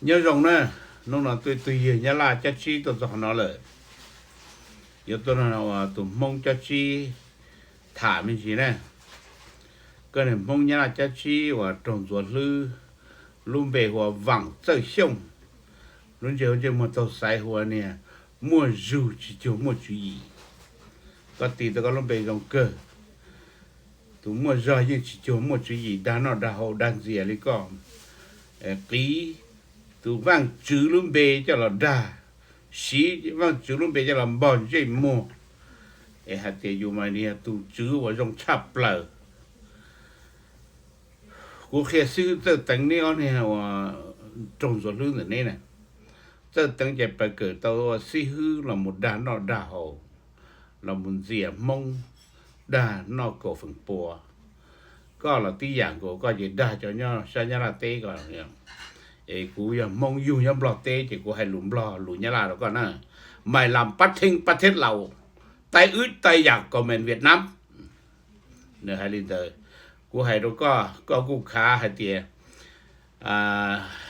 Nyob zoo na, hnub no tuaj ib tug yawg Nyab Laj cab tsib tuaj txog qhov no lawm. Yuav tuaj nrog tus Hmoob cab tsib tham me ntsis na. Koj niag Hmoob Nyab Laj cab tsib uas raug ntxuav hlwb, lub npe hu ua Vam Txawj Xyooj, lub ntsej hauv ntsej muag taug xaiv hu ua niag muaj zug tsis cuag muaj tswv yim. Koj tis tau koj lub npe zoo kawg. Tus muaj zog yeej tsis cuag muaj tswv yim, dag noj dag haus dag ntxias li koj. Qiv tus Vaajtswv lub npe coj los dag, siv Vaajtswv lub npe coj los npog ntsej muag, es hais tias yus mas yog tus tswv uas zoo tshaj plaws. Kuv qhia xib hwb Txawj Teev neb ob niag uas raug ntxuav hlwb ntawm neb na. Txawj Teev ces pais kawm tau ua xib hwb los mus dag noj dag haus, los mus ntxias Hmoob, dag noj kaum feem pua. Koj los tib yam nkaus, koj ces dag cov nyob sab Nyab Laj teb ko. Es kuv yog Hmoob yug nyob Nplog teb ces kuv hais lus Nplog lus Nyab Laj rau koj na. Mày làm phát thanh phát thuyết lầu, tay ướt tay giặt comment Việt Nam. Nws hais li ntawd. Kuv hais rau koj, koj kuj khav hais tias,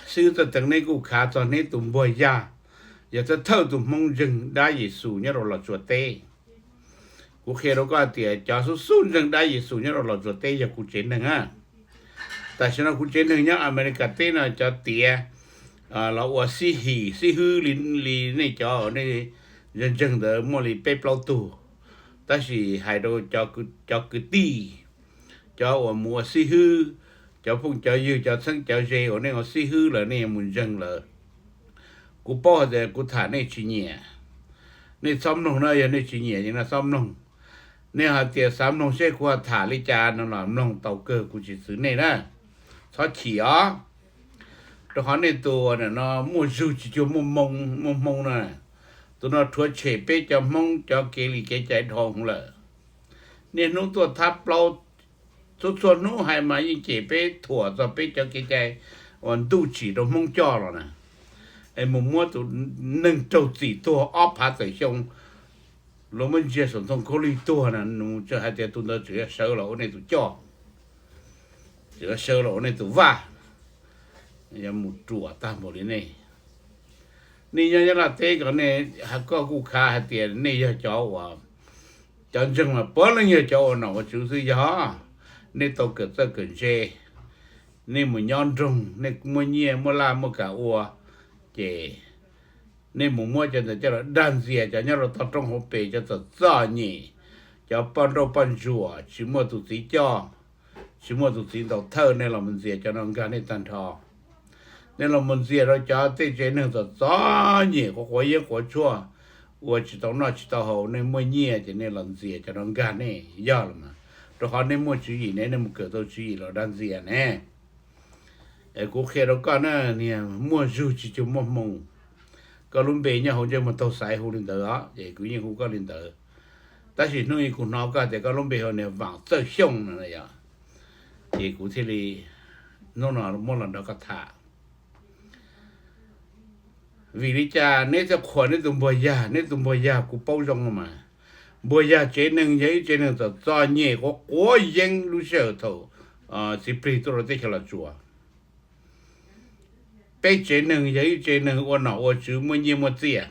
xib hwb Txawj Teev neb kuj khav txog neb tus npuag yag, yog thawj thawj tus Hmoob ntseeg dab Yexus nyob rau Los Tsuas teb. Kuv qhia rau koj hais tias cov xub xub ntseeg dab Yexus nyob rau Los Tsuas teb yog kuv tsev neeg a. Tam sim no kuv tsev neeg nyob Amelikas teb no cov tiav los ua xib him xib hwb li, li nej cov nej ntseeg ntawd muaj li peb plaub tug. Tab sis hais rau cov kwv tij, cov uas mus ua xib hwb, cov phooj cov ywg cov txheeb cov ze uas nej ua xib hwb lawm nej yuav mus ntseeg lawm, kuv paub hais tias kuv tham nej tsis nyiam. Nej txhob mloog na, yog nej tsis nyiam ces nej txhob mloog. Nej hais tias xav mloog seb kuv ho tham li cas no los mloog tau kawg, kuv tsis txwv nej na. Txhob chim os. Rau qhov nej tus no muaj zug tsis cuag muaj hmoo, muaj hmoo na. Tus no rhuav tshem peb cov Hmoob cov kev li kev cai dhau hwv lawm. Niaj hnub tuaj thab plaub, txhua txhua hnub hais mas yeej cem peb, thuam txog peb cov kev cai uas ntuj tsim rau Hmoob coj los na. Es mus muab tus neeg raug txim tuag ob phav tawm xyoo, luag muab ntsia saum ntoo khaub lig tuag na, nws tseem hais tias tus ntawd tseem yuav sawv los ua nej tus coj, tseem yuav sawv los ua nej tus vaj. Yuav mus ruam tag npaum li nej. Nej nyob Nyab Laj teb ko, nej, koj kuj khav hais tias nej yog cov uas, cov ntseeg mas puav leej yog cov ua nom ua tswv xwb. Yog nej tau kawm txawj kawm ntse, nej mus nyob nroog, nej muaj nyiaj muaj laj muaj kam ua, ces nej mus muab cov ntawd coj los dag ntxias cov nyob rau toj roob hauv pes, cov txom txom nyem, cov poj nrauj poj ntsuam tsis muaj tus txiv coj, tsis muaj tus txiv ntaus thawj, nej los mus ntxias cov no nkag nej tag nrho. Nej los mus ntxias rau cov tej tsev neeg txom txom nyem, quav quav yeeb quav tshuaj, ua tsis tau noj tsis tau haus, nej muaj nyiaj ces nej los ntxias cov no nkag nej, yog los mas. Rau qhov nej muaj tswv yim ne, nej mus kawm tau tswv yim los dag ntxias ne. Es kuv qhia rau koj na, niag muaj zug tsis cuag muaj hmoo. Koj lub npe nyob hauv ntsej muag taug xaiv hu li ntawd os, ces kuv yeej hu koj li ntawd. Tab sis hnub ib kuv hnov koj tias koj lub npe hu niag Vam Txawj Xyooj no yog, ces kuv thiaj li hnub no muab los nrog koj tham. Vim li cas neb thiaj qhuas neb tus npuag yag? Neb tus npuag yag kuv paub zoo no mas. Npuag yag tsev neeg yog ib tsev neeg txom txom nyem quav quav yeeb lub sij hawm thaum txiv plig tuaj rau teb chaws Los Tsuas. Peb tsev neeg yog ib tsev neeg ua nom ua tswv muaj nyiaj muaj txiaj.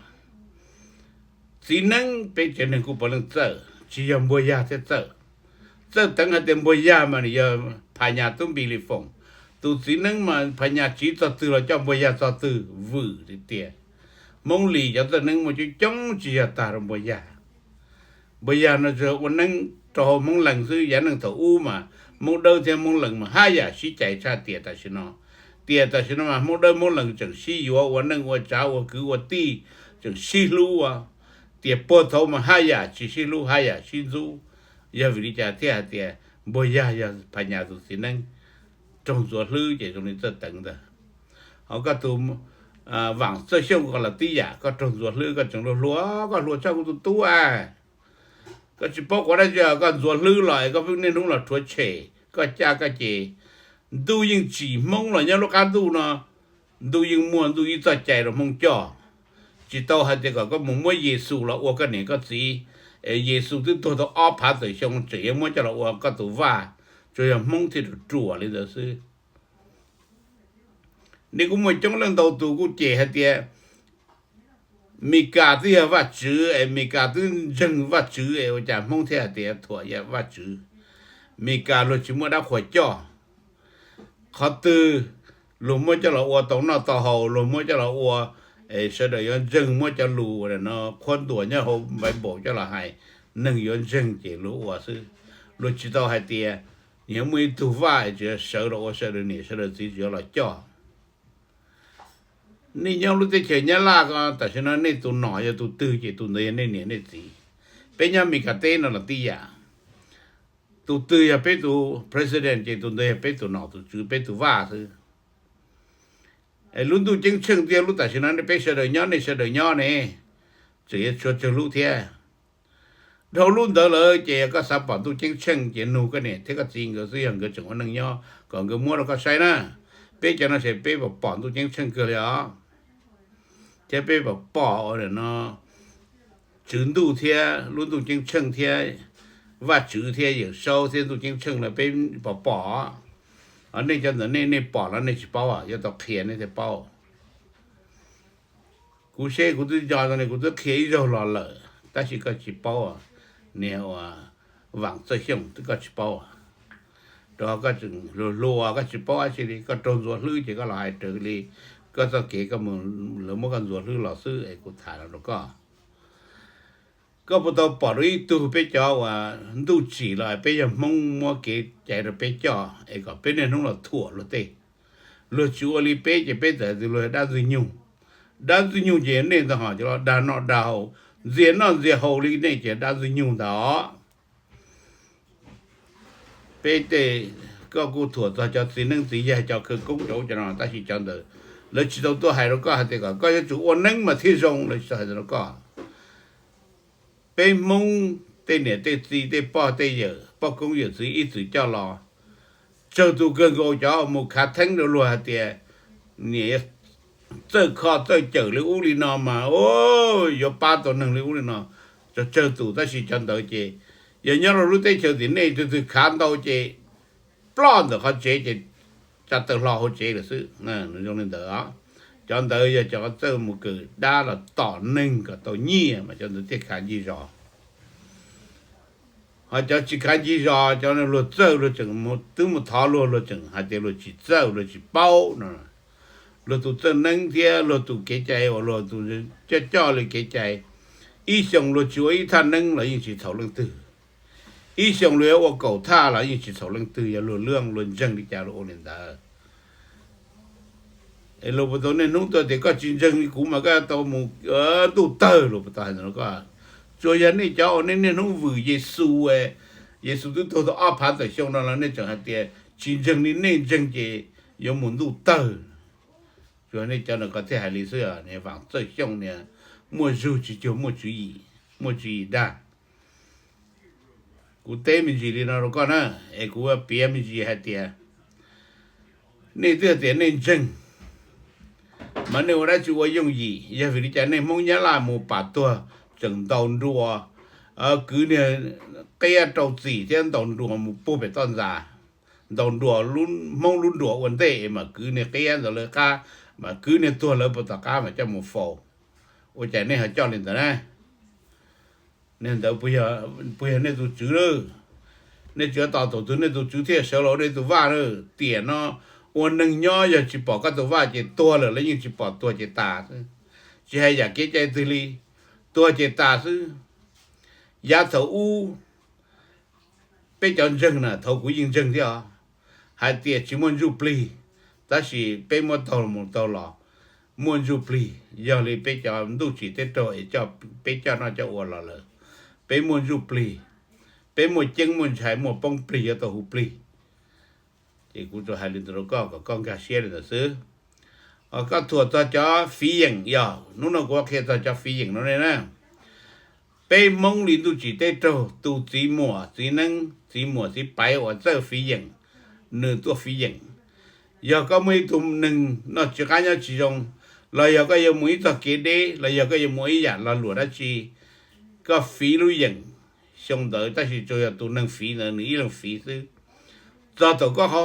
Txiv neeb peb tsev neeg kuj puav leej txawj, tsis yog npuag yag thiaj txawj. Txawj Teev hais tias npuag yag mas nws yog Phas Nyas tub Npis Lis Foom. Tus txiv neeb mas Phas Nyas tsiv txog twg los coj npuag yag txog twg, vwm tiag tiag. Hmoob Lis cov txawj neeb muaj coob coob tsis yog tag rau npuag yag. Npuag yag no tsuas ua neeb rau hauv Hmoob Lees xwb, yav neej thaum ub mas Hmoob Dawb thiab Hmoob Lees mas haj yam sib cais tshaj tiam tam sim no. Tiam tam sim no mas Hmoob Dawb Hmoob Lees tseem sib yuav ua neej ua tsav ua kwv ua tij, tseem sib hlub ua. Tiam puag thaud mas haj yam tsis sib hlub haj yam sib ntxub. Yog vim li cas thiaj hais tias npuag yag yog Phas Nyas tus txiv neeb? Raug ntxuav hlwb ces zoo li Txawj Teev ntag. Ho koj tus Vam Txawj Xyooj ko los tib yam, koj raug ntxuav hlwb koj tseem luag hluas, koj hluas tshaj kuv tus tub a. Koj tsis paub quav dab tsi, koj ntxuav hlwb los es koj pheej niaj hnub los rhuav tshem, koj caj koj ces. Ntuj yeej tsim Hmoob los nyob lub qab ntuj no, ntuj yeej muaj ntuj ib txoj cai rau Hmoob coj. Tsis tau hais tias kom koj mus muab Yexus los ua koj niam koj txiv, es Yexus twb tuag tau ob phav tawm xyoo tseem yuav muab coj los ua koj tus vaj, tsuas yog Hmoob thiaj ruam ruam li ntawd xwb. Nej kuj muaj coob leej ntau tus kuj cem hais tias Mes Kas twb yog Vajtswv es Mes Kas twb ntseeg Vajtswv es ua cas Hmoob thiaj hais tias Thuam yog Vajtswv, Mes Kas luag tsis muaj dab qhuas coj. Qhov twg luag muab coj los ua tau noj tau haus, luag muab coj los ua, sawv daws yuav ntseeg, muab cov lus no qhuab ntuas nyob hauv Bible coj los hais, neeg yuav ntseeg ces luag ua xwb. Luag tsis tau hais tias yog muaj ib tug vaj es tsis sawv los ua sawv daws niam sawv daws txiv tsis yuav los coj. Nej nyob lub teb chaws Nyab Laj ko tam sim no nej tus nom yog tus twg ces tus ntawd yog nej niam nej txiv. Peb nyob Mes Kas teb no los tib yam, tus twg yog peb tus president ces tus ntawd yog peb tus nom tus tswv, peb tus vaj xwb. Lub ntuj ceeb tsheej thiab lub tam sim no nej peb sawv daws nyob, nej sawv daws nyob ne, tseem yuav tshuav tsawg lub thiab. Dhau lub ntawd lawm ces yog koj xav pom ntuj ceeb tsheej ces nug koj niam thiab koj txiv nkawd xwb, yog nkawd tseem ua neej nyob kom nkawd muab rau koj saib na. Peb cov no ces peb pom pom ntuj ceeb tsheej kawg li os. Thiab peb pom pom no tswv ntuj thiab lub ntuj ceeb tsheej thiab Vajtswv thiab Yawm Saub thiab ntuj ceeb tsheej no peb pom pom. Nej cov ntawm nej, nej pom los nej tsis paub, yuav tau qhia nej thiaj paub. Kuv seb kuv twb nco ne, kuv twb qhia ib zaug los lawm tab sis koj tsis paub. Niag uas Vam Txawj Xyooj twb koj tsis paub, rau koj tseem hluas hluas koj tsis paub dab tsi li, koj raug ntxuav hlwb ces koj los hais raws li koj txoj kev koj mus, lawv muab koj ntxuav hlwb los xwb es kuv tham los rau koj. Koj puas tau pom rau ib tug peb cov uas ntuj tsim los peb yog Hmoob muab kev cai rau peb coj es kom peb niaj hnub los thuam luag tej? Luag tsis ua li peb ces peb txawm hais tias luag yog dab ntxwg nyoog. Dab ntxwg nyoog ces yog nej ntag hos, cov los dag noj dag haus, ntxias noj ntxias haus li nej ces dab ntxwg nyoog ntag os. Peb tej, koj kuj thuam txog cov txiv neeb txiv yaig cov khawv koob cov ub cov no tab sis cov ntawd lawv tsis tau tuaj hais rau koj hais tias kom koj yuav tsum ua neeb mas thiaj zoo, lawv tsis tau hais rau koj. Peb Hmoob tej niam tej txiv tej pog tej yawm poj koob yawm txiv ib txwm coj los, tsawg tus kawg nkaus cov mus khav theeb rau luag hais tias niam txawj kho txawj cawm li ub li no mas yuav pab tau neeg li ub li no. Tsawg tsawg tus tab sis cov ntawd ces yog nyob rau lub teb chaws tim nej tus twg khav ntau ces ploj ntawm qhov tsev ces tsa taw hlo hauv tsev lawm xwb. Zoo li ntawd, cov ntawd yog cov txawj mus kawm dab los tom neeg kom tau nyiaj mas cov ntawd thiaj khav ncig zos. Ho cov tsis khav ncig zos, cov luag txawj luag tseem, twb mus thov luag luag tseem hais tias luag tsis txawj luag tsis paub no. Luag tus txawj neeb thiab luag tus kev cai uas luag tus coj coj li kev cai, ib xyoos luag tsis ua ib thaj neeb los yeej tsis txhaum leej twg. Ib xyoos luag yuav ua kaum thaj los yeej tsis txhaum leej twg, yog luag lwj luag ntseeg li cas luag ua li ntawd. Es luag puas tau niaj hnub tuaj tias koj tsis ntseeg li kuv mas koj tau mus ntuj tawg, luag puas tau hais ntawd rau koj? Tsuas yog nej cov uas nej niaj hnub vwm Yexus, Yexus twb tuag tau ob phav tawm xyoo no los nej tseem hais tias tsis ntseeg li nej ntseeg ces yuav mus ntuj tawg. Tsuas nej cov no koj thiaj hais li xwb, niag Vam Txawj Xyooj niag muaj zug tsis cuag muaj tswv yim, muaj tswv yim dag. Kuv teb me ntsis li no rau koj na, es kuv piav me ntsis hais tias nej twb tias nej ntseeg, mas nej ua dab tsi ua yooj yim? Yog vim li cas nej Hmoob Nyab Laj mus pam tuag tseem ntaus nruas, kwv niag qiab rau txim thiab ntaus nruas mus puag pem toj ntxas, ntaus nruas, Hmoob lub nruas ua ntej mas kwv niag qiab ntawd lawv qab, mas kwv niag tuag lawv puag tom qab mas coj mus faus? Ua cas nej ho coj li ntawd na? Niag ntawd puas yog nej tus tswv lawm? Nej tsis tos tus twg nej tus tswv thiaj sawv los ua nej tus vaj lawm? Tiam no ua neeg nyob yog tsis pom koj tus vaj ces tuag lawm los yeej tsis pom, tuag ces tas xwb. Tsis hais yam kev cai twg li, tuag ces tas xwb. Yav thaum ub peb cov ntseeg na, thaum kuv yeej ntseeg thiab os, hais tias tsis muaj ntsuj plig, tab sis peb muab taug mus taug los muaj ntsuj plig. Yog li peb cov ntuj tsim teb raug es peb coj noj coj ua los lawm, peb muaj ntsuj plig, peb muaj ceeb muaj ntshai, muaj poob plig yuav tau hu plig. Ces kuv tsuas hais li ntawd rau koj kom koj nkag siab li ntawd xwb. Koj thuam txog cov fiv yeem, yog hnub no kuv qhia txog cov fiv yeem no ne na. Peb Hmoob li ntuj tsim teb raug, tus txiv muam txiv neeb txiv muam txiv paiv uas txawj fiv yeem, nws tuaj fiv yeem. Yog koj muaj ib tug neeg noj tsis qab nyob tsis zoo, los yog koj yuav mus ib txog kev deb, los yog koj yuav mus ib yam lo luam dab tsi, koj fiv lub yeem xyoo ntawd, tab sis tsuas yog tus neeg fiv ntawd nws ib leeg fiv xwb. Txog thaum koj ho